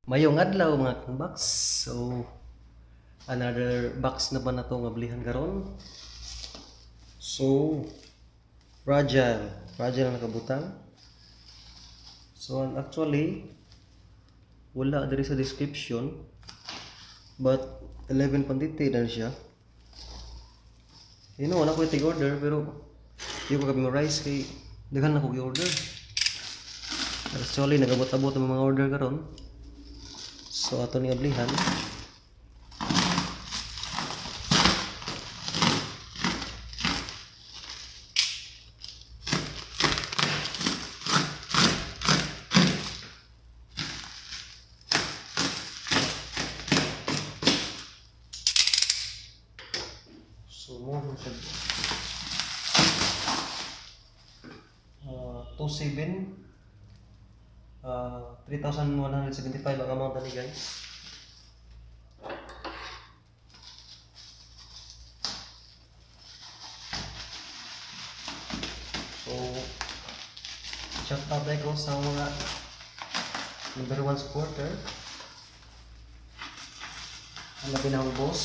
Mayong adlaw, mga kang-box. So another box na ba na to nga blihan karon? So fragile, fragile na nakabutang. So actually wala diri sa description, but 11 quantity na siya. Wala ko tig order, pero di ko ka-memorize kay daghan na ko gi-order. Actually nagabot-abot ang mga order karon. So ato ni ablihan. So mo siya 27, 3,175 ang amount ani, guys. So shout out ko sa mga number one supporter. Ang labi na akong boss.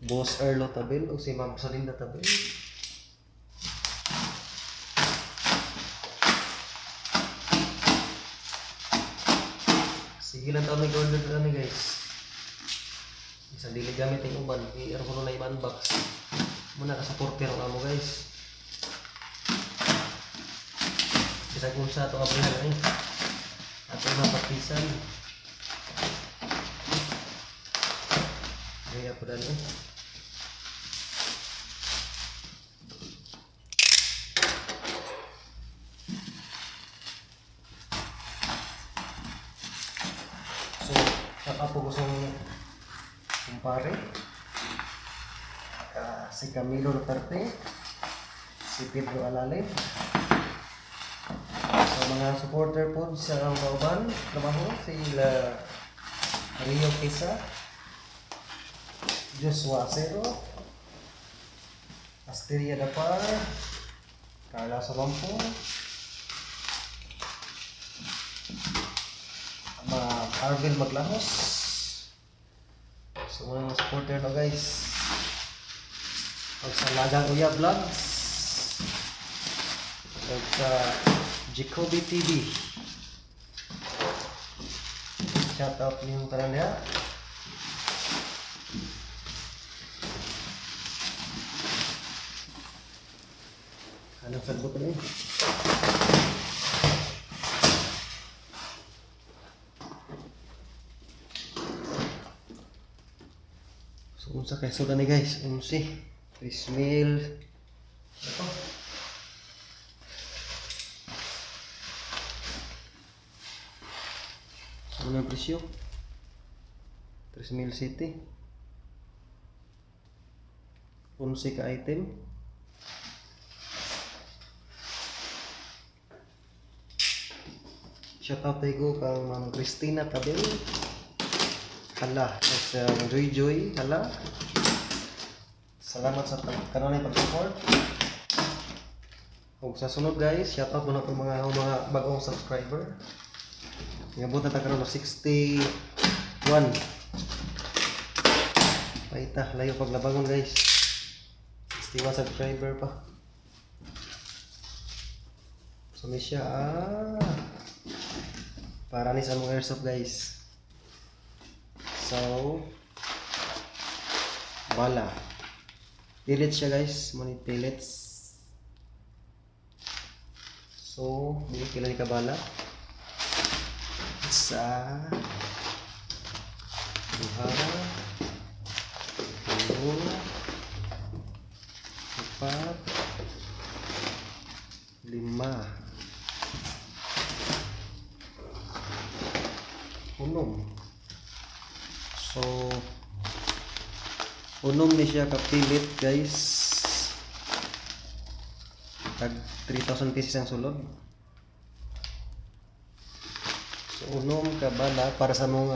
Boss Erlo Tabel o si Ma'am Salinda Tabel. Sige lang tao nag-order na ni, guys. Isang dili gamit yung uban. I-air ko na i-unbox. Muna ka supporter ang amo, guys. Bisag unsa ato abrihan eh. Ato mapatisan. Kaya po dali eh. So, shout out po ko sa kumpare. Si Camilo Duterte, si Pedro Alale. Sa mga supporter po sa ang kauban, trabaho, sila Rio Quesa, Joshua Acero, Asteria Dapar, Carla Sabampo, mga Arvin Maglahos. So mga supporter no, guys. Ug sa Lagang Uya Vlogs. Ug sa Jacoby TV. Shout out niyong tanan niya. Anong sagot na eh? So unsa kay suda ni, guys? Unsi. 3 mil. Ito. So ano ang presyo? 3 mil city. 11 ka item. Shout out tayo kang Ma'am Christina Tabel. Hala, sa Joy Joy, hala. Salamat sa kanunay pag-support. Ug sa sunod, guys, shout out muna po mga bagong subscriber. Ngabot na ta karon og 61. Paita, layo paglabangon, guys. 61 subscriber pa. So may siya ah. Para ni sa mga airsoft, guys. So bala. Pellets siya, guys, money pellets. So, di pila ni kabala? Isa, duha, tulo, apat, lima, unom. So, unom ni siya ka pellet, guys. Tag 3,000 pieces ang sulod. So, unom ka bala para sa mga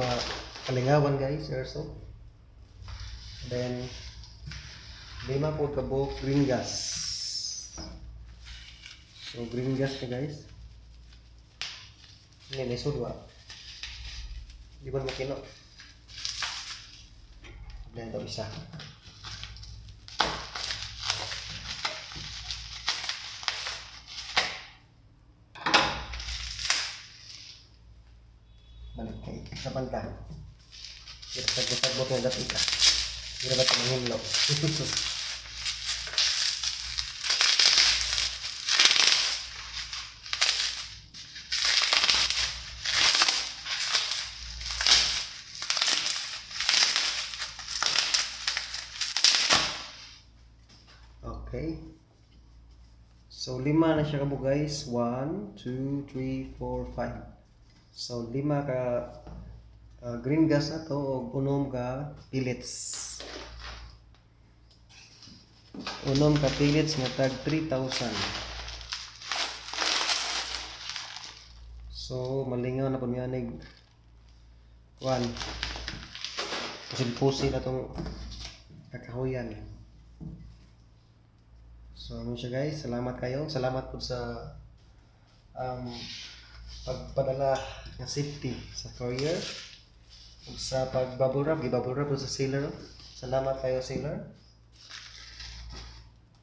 kalingawan, guys, airsoft. Then, lima po ka buok green gas. So, green gas ka, guys. Ini lisod wa. Di ba makino? Then ito isa. Balik kay sa banta. Gisag-gisag mo kay dati ka. Hindi ba ito manghimlo? Okay. So, lima na siya kabo, guys. 1, 2, 3, 4, 5. So, lima ka green gas na to o 6 ka pellets. 6 ka pellets nga tag 3,000. So, malingaw na po niya nig 1. Kasi pusi na tong kakahuyan. So, ano siya, guys. Salamat kayo. Salamat po sa pagpadala ng safety sa courier. Ug sa pag-bubble wrap, gi-bubble wrap po sa sealer. Salamat kayo, sealer.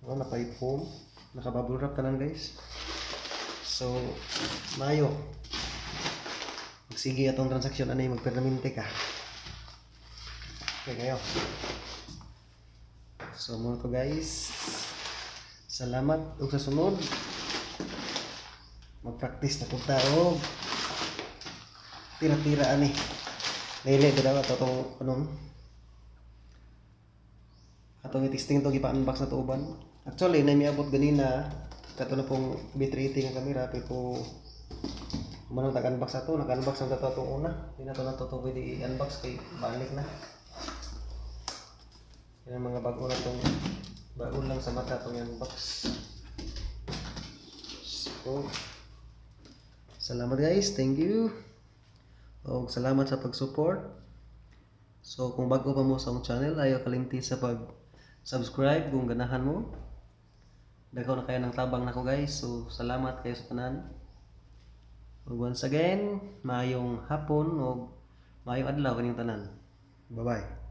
Oh, napa-foam. Naka-bubble wrap tanan, guys. So, mayo. Magsige atong transaksyon ani, magpermanente ka. Okay kayo. So, mao to, guys. Salamat ug sa sunod mag-practice na pud ta og tira-tira ani. Dili daw ato tong anong atong i-testing to, gipa-unbox na to uban. Actually, na miabot ganina kato na pong B380 nga camera, pero manong tag-unbox ato, naka-unbox na to atong una. Di na to pwede i-unbox kay balik na. Yan ang mga bago na tong bago lang sa mata tong unbox. So, salamat, guys. Thank you. Og salamat sa pag-support. So, kung bago pa mo sa akong channel, ayaw kalimti sa pag-subscribe kung ganahan mo. Daghan na kayo ng tabang nako, guys. So, salamat kayo sa tanan. Ug once again, maayong hapon o maayong adlaw kaninyong tanan. Bye-bye.